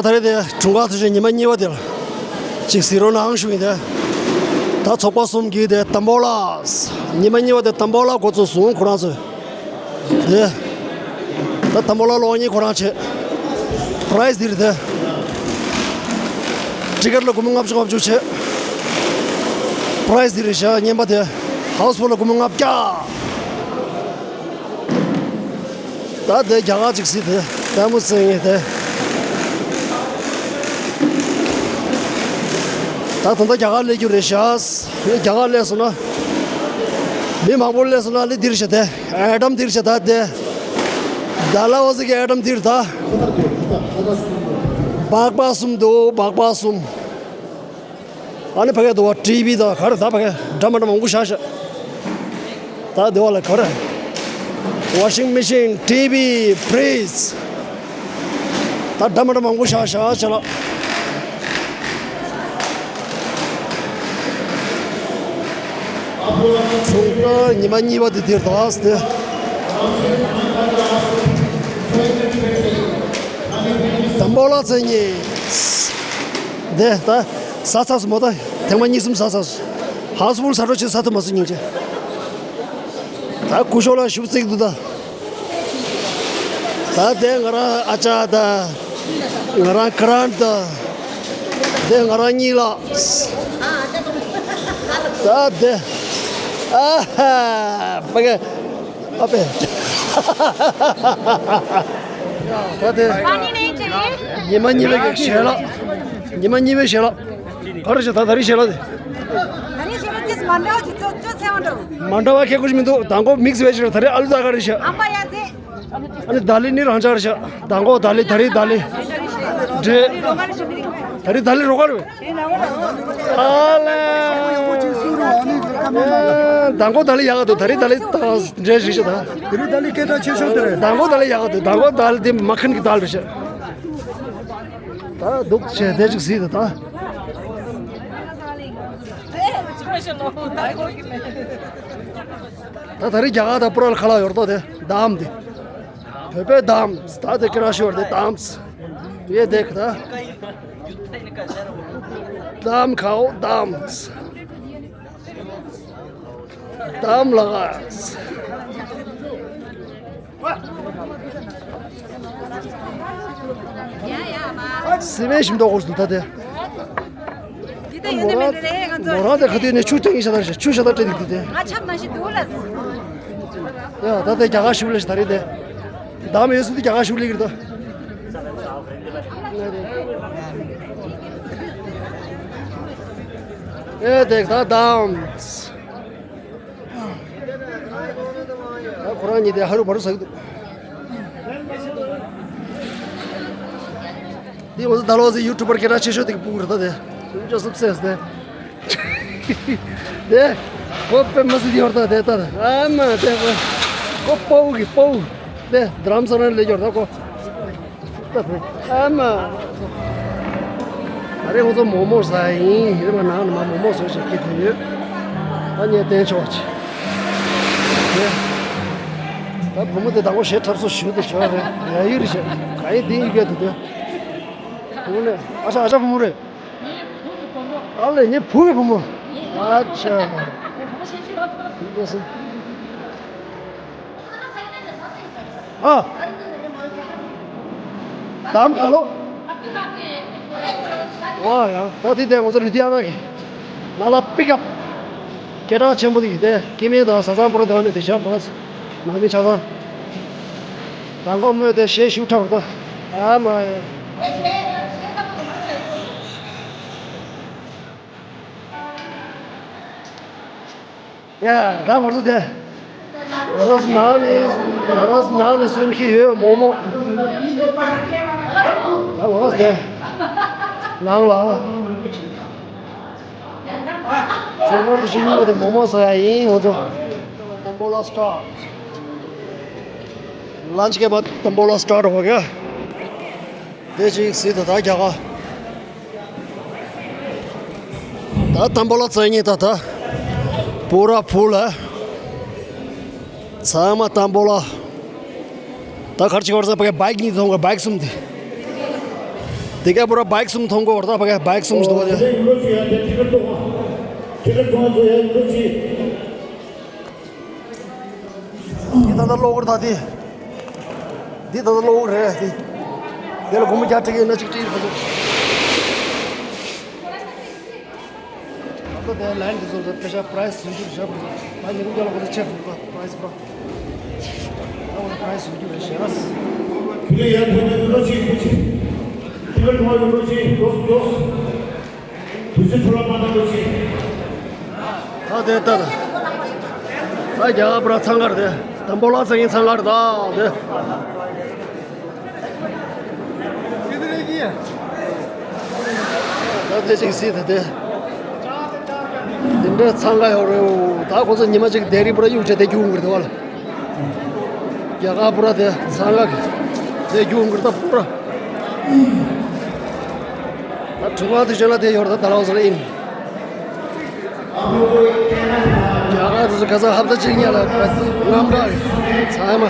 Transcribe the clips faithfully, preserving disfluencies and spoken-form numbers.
ད་རེས་དེ་དྲུང་ཁག་ཚོས་ཉི་མ་གཉིས་པ་དེ་ལ་ཅིག་གཟིགས་རོགས་གནང་ཞུ་ཡིན་ཏེ། ད་ཚོགས་པ་གསུམ་གྱིས་དེ་དམ་པོ་ལ། ཉི་མ་གཉིས་པ་དེ་དམ་པོ་ལ་འགོ་བཙུགས་སོང་ཁོ་རང་ཚོས། དེ། ད་དམ་པོ་ལ་གློག་བརྙན་ཁོ་རང་བྱས། པ་རའི་སི་དེ་རེད་དེ། ཊི་ཀེ་ཊི་ལ་སྒོར་མོ་ལྔ་བཅུ་ལྔ་བཅུ་བྱས། པ་རའི་སི་དེ་རེད་ཤག་བརྙན་པ་དེ། ཧའུ་སི་ཕུལ་ལ་སྒོར་མོ་ལྔ་བརྒྱ། ད་དེ་རྒྱ་གར་ཅིག་སྲིད་དེ་ལྟད་མོ་རྩེད་ངེས་དེ། ད་ད་ལྟ་རྒྱ་གར་སླེབས་རྒྱུ་རེད་ཤག་རྒྱ་གར་སླེབས་སོང་ན། མི་མང་པོ་སླེབས་སོང་ན་ལི་འདིར་ཤ་དེ། ཨེ་ཌམ་འདིར་ཤ་ད་དེ། ཌལ་ཧོ་སི་གི་ཨེ་ཌམ་འདིར་ད། སྦག་སྦག་གསུམ་འདུག་སྦག་སྦག་གསུམ། ཨ་ནི་ཕ་གི་དུ་བ་ཊི་བི་དང་ག་རེ་ད་ཕ་གི་འདྲ་མ་འདྲ་མང་པོ་བཞག་ཤག་ད་དེ་བ་ལ་ག་རེ། ཝ་ཤིང་མེ་ཤིན། ཊི་བི། ཕི་རིཇ། ད་འདྲ་མ་འདྲ་མང་པོ་བཞག་ཤག་ཆ་ལགས། ཚོགས་པ་ཉི་མ་གཉིས་པ་དེ་དེར་དང་སྟེ། དམ་པོ་ལ་རྩེད་ངེས། དེ་ད། ཟ་ཚར་སོང་མོ་ད། ཐེངས་མ་གཉིས་གསུམ་ཟ་ཚར་སོང་། ཧའུ་སི་ཕུལ་ཟ་འགྲོ་བྱེད་ས་ཐུབ་མ་སོང་སྙིང་རྗེ། ད་སྐུ་ཞབས་ལ་ཞུ་རྩིས་འདུག་ད། ད་དེ་ང་རང་ཨ་ཅག་ད། ང་རང་ཀ་རན་ད། དེ་ང་རང་གཉིས་ལགས། ད་དེ། ཨ་ཧ། ཕ་གི། ཨ་ཕས། ད་དེ། ཉི་མ་གཉིས་པའི་གི་ཞལ་ལག་ཉི་མ་གཉིས་པའི་ཞལ་ལག་ག་རེ་བྱེད་ད་ད་རེས་ཞལ་ལག་དེ། ད་རེས་ཞལ་ལག་དེ་མ་འདྲ་བ་ཅིག་ཅོ་ཅོ་ཚེ་བ་འདྲ། མ་འདྲ་བ་ཁྱད་ཁུར་མི་འདུག་མདང་དགོང་མིག་སི་བེ་ཇི་རེད། ད་རེས་ཨ་ལུ་ད་ག་རེ་བྱེད། ཨམ་པ་ཡ་ཚེ། ཨ་ནི་ད་ལི་ནི་རང་ཅག་རེད་ཤག་མདང་དགོང་ད་ལི་ད་རེས་ད་ལི། འདྲེ། ད་རེས་ད་ལི་རོགས་ག་རེད། ཨ་ལ། མདང་དགོང་ད་ལི་ཡག་ག་འདུག་ད་རེས་ད་ལི་ད་འདྲེ་རེད་ཤག་ད། ད་རེས་ད་ལི་སྐད་གྲགས་ཆེ་ཤོས་དེ་རེད། མདང་དགོང་ད་ལི་ཡག་ག་འདུག་མདང་དགོང་ད་ལི་དེ་མ་ཁན་གི་ད་ལི་རེད་ཤག་ད་འདུག་བྱས་དེ་ཅིག་གཟིགས་དང་ད། ད་ད་རེས་རྒྱ་གར་དང་པུ་ར་ལ་ཁ་ལག་ཡོད་རེད་དོ་དེ་དམ་དེ། བོད་པའི་དམ་ད་དེ་ཀི་ར་ཤོར་དེ་དམ་ཡེ་དེ་ད། དམ་ཁའོ་དམ། དམ་ལ། སི་མེ་ཞིམ་མདོག་གོ་སུ་ད་དེ། འདི་ལྟ་ཡོད་དེ་མེད་དེ་རེད་ང་ཚོ། མོ་རང་དེ་ཁ་དེ་ནས་ཆུ་ཐེངས་ཤ་ད་ཆུ་ཤ་ད་སྤྲད་འདུག་དེ། ང་ཆབ་མ་ཤི་འདུག་ལ། ཡ་ད་དེ་རྒྱ་གར་ཞུགས་ལས་ཤ་ད་རེད་དེ། དམ་ཡོད་སུ་དེ་རྒྱ་གར་ཞུགས་ལས་ཀྱི་རེད་ད། ཨེ་དེ་ད་དམ། ད་ཁོ་རང་གཉིས་དེ་ཧ་རུ་བ་རུ་ཟ་གི་འདུག་འདི་ང་ཚོ་ད་ལོ་ཟེ་ཡུ་ཊུབ་པར་སྐད་གྲགས་ཆེ་ཤོས་དེ་གི་སྤུ་གུ་རེད་ད་དེ། ཅོ་སུབ་སེས་དེ། དེ། ཁོ་དཔེ་མི་སྲིད་ཡོད་ད་དེ་ལྟར། ཨ་མ་དེ་ཁོ། ཁོ་སྤོ་བོ་གི་སྤོ་བོ། དེ་དྲམ་ས་རང་ལས་ཡོད་ད་ཁོ། ཨ་མ། ད་རེས་ཁོ་ཚོ་མོག་མོག་ཟ་ཡིན། ཧི་རི་མ་ནང་ནས་མ་མོག་མོག་བཟོ་ཞིག་སྐྱེ་ཐུབ་ཡོད། ད་ངས་བསྟན་ཆོག་ཅིག་ད་བུ་མོ་དེ་དང་པོ་ཞེ་ཁྲབ་སོ་ཞུ་དུ་བྱོས་རེད། ཡ་ཡིག་རེད་ཤག་ག་ཡིན་དེ་ཡིག་སྐད་དུ་དོན། བུ་མོ་ནས་ཨ་ཤ་ཨ་ཤ་བུ་མོ་རེད། ཨ་ལས་ངའི་བུ་གི་བུ་མོ། ཨ་ཆ། ཨ། དམ་ག་ལོ། ཝ་ཡང་ད་དེ་དེ་ང་ཚོ་རི་དེ་ཨ་མ་གི། ལ་ལ་པིག་ཨབ། སྐད་གྲགས་ཆེན་པོ་དེ་དེ་སྐྱེ་དམན་དང་བཟའ་ཚང་པོ་ར་དེ་བ་ནས་དེ་ཤ་མ་ནང་མི་ཆ་ཚང་། དང་གོ་མོས་དེ་ཞེ་ཞུ་ཁྲབ་ཏོ། ཨ་མ་ཡ། ཡ། ད་ང་ཚོ་དེ། ང་ཚོ་ནང་ནས་ང་ཚོ་ནང་ནས་སོན་གྱི་ཡོད་མོག་མོག་ད་ང་ཚོ་དེ། ནང་ལ། ཚོང་པ་དེ་ཤི་ཉིན་དེ་མོག་མོག་ཟ་ཡ་ཡིན་ང་ཚོ། དམ་པོ་ལ་སི་ཊོར། ལན་ཆི་ཀེ་བ་དམ་པོ་ལ་སི་ཊོར་འགྲོ་གི། དེ་ཅིག་སྲིད་དོ་ད་རྒྱ་གར། ད་དམ་པོ་ལ་རྩེད་ངེས་ད་ད། པུ་ར་ཕུལ་ལ། ཚང་མ་དམ་པོ་ལ། ད་གར་ཅིག་བར་ས་པ་ག་བའིག་གཉིས་ཐོང་ག་བའིག་གསུམ་དེ། དེ་ག་པུ་ར་བའིག་གསུམ་མཐོང་གོ་བར་ད་ཕ་ག་བའིག་གསུམ་ཞིག་འདུག་བ་དེ། འདི་ད་ལྟ་གློག་སྒུར་ད་དེ། འདི་ད་ལྟ་གློག་སྒུར་རེད་དེ། དེ་ལ་སྒོར་མོ་བརྒྱ་སྤྲད་ཀྱི་ཡོད་ན་གཅིག་སྤྲད་ཡིན་ཁ་ཚོ། ད་ལྟ་དེ་ལན་དེ་ཚོ་ད་ཕལ་ཆེར་པ་རའི་སི་ཟུང་གི་རེད་ཤག་པ་ཚོ། ད་ཉིན་གུང་རྒྱབ་ལ་ཁོ་ཚོ་ཆེར་འགྲོ་གི་པ་རའི་སི་པ། ད་ཁོ་ཚོ་པ་རའི་སི་ཟུང་གི་རེད་ཤག་ཨ། དེ་ལ་ཡར་ཐོན་ནས་འགྲོ་ཅིག་འགྲོ་ཅིག་དེ་ལ་འགྲོ་བ་འགྲོ་ཅིག་འགྲོ་འགྲོ། དུས་ཚོད་འཕྲོ་བརླག་མ་གཏོང་རོགས་གྱིས། ད་དེ་ལྟར། ད་རྒྱ་གར་པུ་ར་ཚང་གར་དེ། དམ་པོ་ལ་ཚང་གི་ཚང་གར་ད་དེ། ད་དེ་ཅིག་སྲིད་དེ་དེ། དེ་འདྲ་ཚང་ག་ཡོད་རེད། ད་ཁོ་ཚོ་ཉི་མ་གཅིག་དེ་རིང་པུ་ར་གཡུག་བྱས་དེ་རྒྱུག་འགྱུར་དེ་བ་ལ། རྒྱ་གར་པུ་ར་དེ་ཚང་ག་གི་དེ་རྒྱུག་འགྱུར་ད་པུ་ར། ད་དྲུག་པ་དེ་བྱོན་ལ་དེ་ཡོད་རེད་ད་ད་ལའོ་ཟེར་ཨིན། རྒྱ་གར་དེ་ཚོ་ག་ས་ཧབ་ད་གཅིག་ཉལ་ལ་རྔམ་དྲག་ཚང་མ།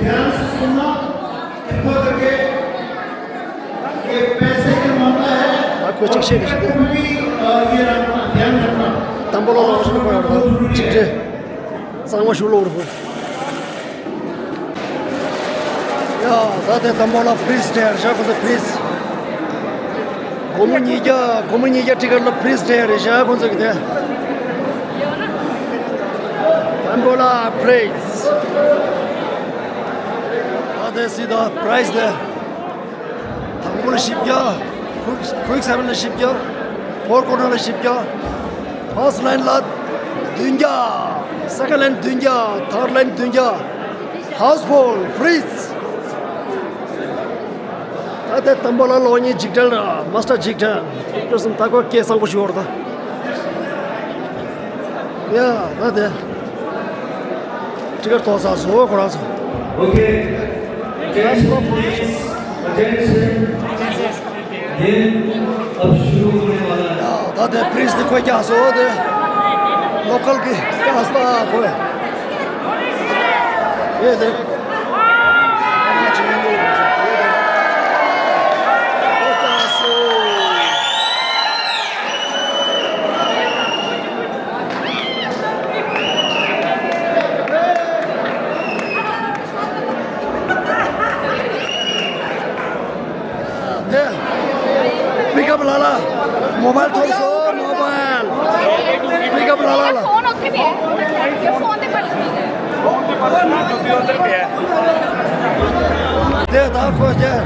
ध्यान से सुनना, कृपा करके। ये पैसे का मामला है। ད་ཁོས་ཅིག་བཤད་དེ་ཤི་དེ། अ, ये रखना, ध्यान रखना। དམ་པོ་ལ་ལོག་ཤི་ན་ཁོ་ཡོད་རེད་ཅིག་རེད། གཙང་མ་ཞུ་ལོག་རེད་ཁོ། ཡ་ད་དེ་དམ་པོ་ལ་ཕི་རིས་སྤྲད་ཡ་རེད་ཤག་ཁོ་ཚོ་ཕི་རིས། སྒོར་མོ་ཉིས་བརྒྱ། སྒོར་མོ་ཉིས་བརྒྱ་ཊི་ཀེཊ་ལ་ཕི་རིས་སྤྲད་ཡ་རེད་ཤག་ཁོ་ཚོ་གི་དེ། དམ་པོ་ལ་ཕི་རིས། ད་དེ་སྲིད་ད་པ་རའི་སི་དེ། དང་པོ་ལ་བཞི་བརྒྱ། ཁུག་ཁུག་སེ་བན་ལ་བཞི་བརྒྱ། ཕོར་ཀོར་ནར་ལ་བཞི་བརྒྱ། ཕར་སི་ཊི་ལའིན་ལ་བདུན་བརྒྱ། སེ་ཀེན་ཌི་ལའིན་བདུན་བརྒྱ། ཐར་ཌི་ལའིན་བདུན་བརྒྱ། ཧའུ་སི་ཕུལ་ཕི་རི་ཛི། ད་དེ་དམ་པོ་ལ་ལོ་གཉིས་འཇིགས་བྲལ་ར་མ་སི་ཊར་འཇིགས་བྲལ། སྤྲོ་གསུམ་ད་ཁོ་སྐད་བཟང་པོ་ཞིག་ཡོད་རེད་ད། ཡ་ད་དེ། ཊི་ཀེཊ་ཐོག་ས་སོ་ཁོ་རང་ཚོ། Okay. Attention, please. Attention. Then, अब शुरू होने वाला है. ད་དེ་པི་རི་ཛི་དེ་ཁོས་བཀྱགས་སོ་དེ། ལོ་ཀལ་གི་བཀྱགས་སོ་ད་ཁོས། ཡེ་དེ། དེ། པིག་ཨབ་ལ་ལ། མོ་བལ་ཐོབ་སོང་མོ་བལ། པིག་ཨབ་ལ་ལ་ལ། फोन उठे भी है। ये फोन पे पड़ དེ་ད་ཁོ་ཁྱེད།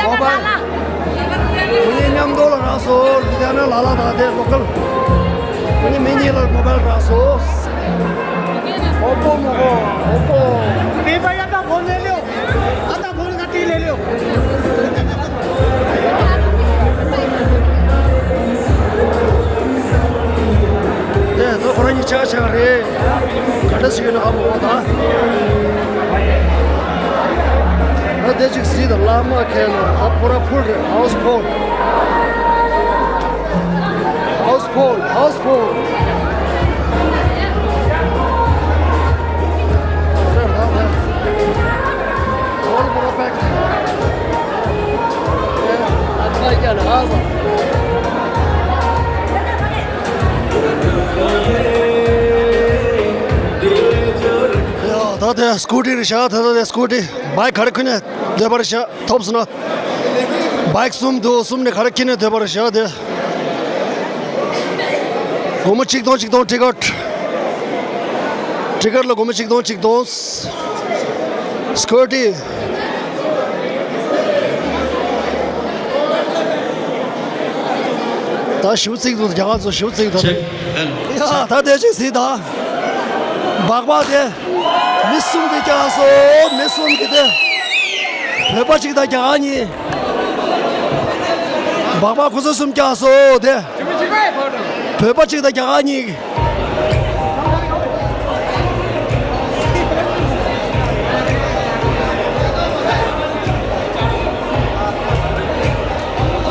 མོ་བལ། ཁོ་གཉིས་མཉམ་དུ་ལ་རག་སོང་། ལུ་དྷི་ཡ་ན་ལ་ལ་དང་དེ་ལོ་ཀལ། ཁོ་གཉིས་མི་གཉིས་ལ་མོ་བལ་རག་སོང་། ཨོ་པོ་མོ་གོ། ཨོ་པོ། दे भाई, आधा फोन ले लो। आधा फोन का टी ले लो। དེ་ཚོ་ཁོ་རང་གཉིས་ཆ་ཆ་རེད། ག་འདྲ་ཞིག་ཡིན་ན་ཧ་མ་གོ་ད། ད་དེ་ཅིག་གཟིགས་དང་བླ་མ་ཁེལ་ནོ་ཧ་པོ་ར་ཕུལ་རེད། ཧའུ་སི་ཕུལ། ཧའུ་སི་ཕུལ། ཧའུ་སི་ཕུལ། All go back. Yeah, I try again. Awesome. ཡ་ད་དེ་སྐུ་ཊི་རེད་ཤག་ད་ད་དེ་སྐུ་ཊི་བའིཀ་ག་རེ་ཁུར་ནས་སྡོད་པ་རེད་ཤག་ཐོབ་སོང་ན། བའིཀ་གསུམ་འདུག་གསུམ་ནས་ག་རེ་ཁྱེར་ནས་སྡོད་པ་རེད་ཤག་དེ། སྒོར་མོ་ཆིག་སྟོང་ཆིག་སྟོང་ཊི་ཀེཊ། ཊི་ཀེཊ་ལ་སྒོར་མོ་ཆིག་སྟོང་ཆིག་སྟོང་། སི་ཀུ་རི་ཊི། ད་ཞུ་ཚིག་འདུག་རྒྱ་གར་ཚོ་ཞུ་ཚིག་འདུག་ཡ་ད་དེ་ཅིག་གཟིགས་དང་། སྦག་སྦག་དེ། མི་གསུམ་གྱིས་བཀྱགས་སོང་། མི་གསུམ་གྱིས་དེ། བོད་པ་གཅིག་དང་རྒྱ་གར་གཉིས། སྦག་སྦག་ཁོ་ཚོ་གསུམ་བཀྱགས་སོང་དེ། བོད་པ་གཅིག་དང་རྒྱ་གར་གཉིས།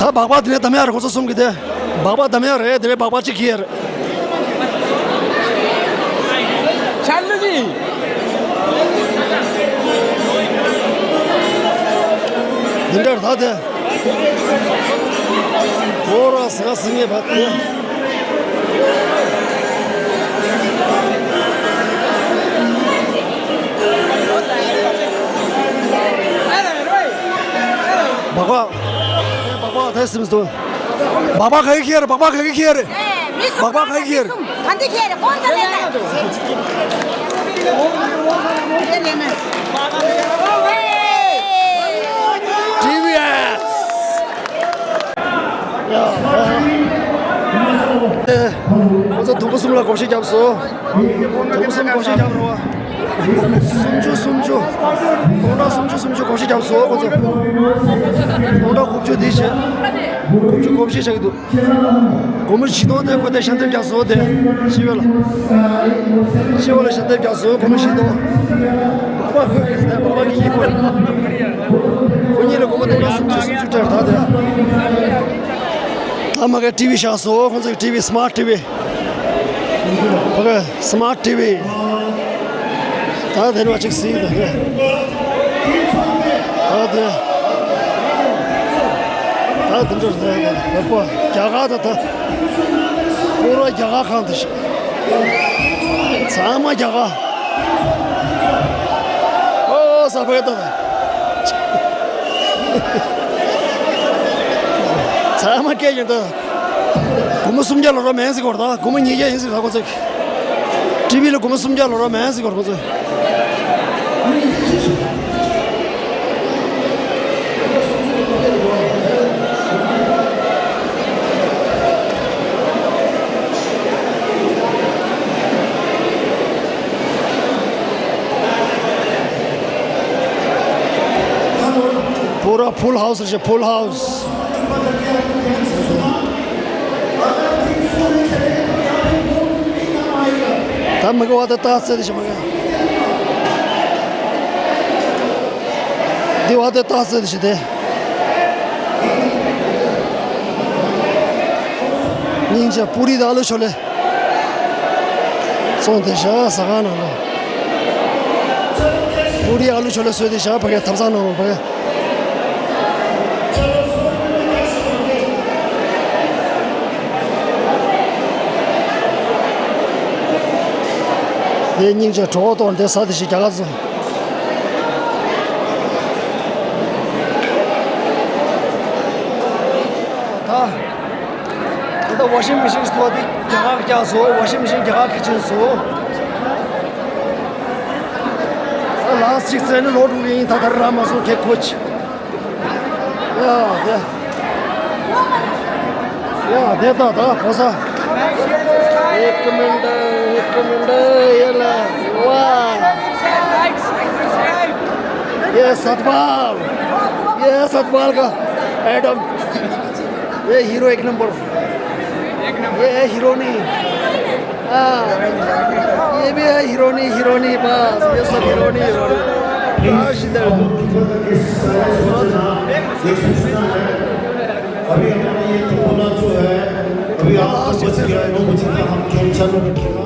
ད་ སྦག་སྦག་དེ་ནས་གདམ་ཡག་རེད། ཁོ་ཚོ་གསུམ་གྱི་དེ། སྦག་སྦག་གདམ་ཡག་རེད། དེ་ནས་སྦག་སྦག་གཅིག་ཁྱེར། ཆར་ལུ་ནི། འདི་འདྲར་ད་དེ། ཁོ་ར་ཟ་ཟིན་ངེས་པ་དེ། སྦག་སྦག་སྦག་སྦག་ད་སིམ་སྟོན། སྦག་སྦག་ག་གི་ཁྱེར། སྦག་སྦག་ག་གི་ཁྱེར། སྦག་སྦག་ག་གི་ཁྱེར། ག་འདི་ཁྱེར། ཀོང་ཙེ་ལེན་ན། ཊི་ཝི་ཨེསི། ཁོ་ཚོ་དུམ་བུ་གསུམ་ལ་བགོ་བཤའ་བརྒྱབ་སོང་། དུམ་བུ་གསུམ་བགོ་བཤའ་བརྒྱབ་རོགས། སུམ་ཅུ་སུམ་ཅུ། སྟོང་ཕྲག་སུམ་ཅུ་སུམ་ཅུ་བགོ་བཤའ་བརྒྱབ་སོང་། ཁོ་ཚོ་སྟོང་ཕྲག་དགུ་བཅུ་དེ་བྱས། དགུ་བཅུ་བགོ་བཤའ་བྱ་གི་འདུག་སྒོར་མོ་བཞི་སྟོང་དེ་ཁོ་དེ་ཤ་འདེབས་རྒྱག་སོང་། དེ་ཤི་བོ་ལ། ཤི་བོ་ལ་ཤ་འདེབས་རྒྱག་སོང་། སྒོར་མོ་བཞི་སྟོང་། སྦག་སྦག་ཁོས་ཁེ་སི་དེ་སྦག་སྦག་གི་ཡིན་ཁོ། ཁོ་གཉིས་ལ་སྒོར་མོ་སྟོང་ཕྲག་སུམ་ཅུ་སུམ་ཅུ་སྤྲད་ད་དེ། ད་མ་གི་ཊི་ཝི་བཞག་སོང་། ཁོ་ཚོ་གི་ཊི་ཝི་སི་མཱར་ཊི་ཝི། ཕ་གི་སི་མཱར་ཊི་ཝི། ད་དེ་ནས་ཅིག་སི་ད་གི། ད་དེ། ད་དེ་འདྲ་རེད། ད་པོ་རྒྱ་གར་ད་ད། པུ་ར་རྒྱ་གར་ཁང་དེ་ཞིག་ཚང་མ་རྒྱ་གར། ཨོ་ས་ཕེ་ད་ད། ཚང་མ་སྐད་ཡིན་ད། སྒོར་མོ་སུམ་བརྒྱ་ལོ་ར་མེད་ཟིག་གོ་ར་ད། སྒོར་མོ་ཉིས་བརྒྱ་ཡིན་ཟིག་ད་ཁོ་ཚོ། ཊི་ཝི་ལ་སྒོར་མོ་སུམ་བརྒྱ་ལོ་ར་མེད་ཟིག་གོ་ར་ཁོ་ཚོ། པུ་ར་ཕུལ་ཧའུ་སི་རེད་ཤག་ཕུལ་ཧའུ་སི། ད་མི་གི་བ་དེ་ཏག་ཙེ་དེ་ཞིག་མི་གི། འདི་བ་དེ་ཏག་ཙེ་དེ་ཞིག་དེ། སྙིང་རྗེ། པུ་རི་དང་ཨ་ལུ་ཆོ་ལེ། བཙོང་དེ་བཞག་ཟ་ཁང་ནང་ལ། པུ་རི་ཨ་ལུ་ཆོ་ལེ་བཟོས་དེ་བཞག་ཕ་གི་ཐབ་ཚང་ནང་ལ་ཕ་གི། དེ་སྙིང་རྗེ། གྲོད་ཁོག་ལྟོགས་དེ་ཟ་དེ་ཞིག་རྒྱ་གར་བཟོ། ད། ད་ལྟ་ཝ་ཤིང་མེ་ཤིན་ཞིག་ཐོག་དེ་རྒྱ་གར་རྒྱག་སོང་། ཝ་ཤིང་མེ་ཤིན་རྒྱ་གར་གི་ཕྱིན་སོང་། ད་ལགས་ཅིག་བཙལ་ནས་ལོག་འགྲོ་གི་ཡིན། ད་ད་ར་མ་སོང་ཁེ་ཁོ་ཆི། ཡ་དེ། ཡ་དེ་ད་ད་ཕོ་ས། ཧེ་ཀ་མན་ཌར། ཧེ་ཀ་མན་ཌར། ཡ་ལ། ཝ། ཡ་སད་པཱལ། ཡ་སད་པཱལ་ག་ཨེ་ཌམ། ये हीरो एक नंबर। ये है हीरोनी। हाँ। ये भी है हीरोनी, हीरोनी बस, ये सब हीरोनी, हीरोनी। हाँ, शिंदे। अभी हमारा ये टोला जो है, अभी आपको बच गया है, नौ बजे तक हम खेल चालू रखेंगे।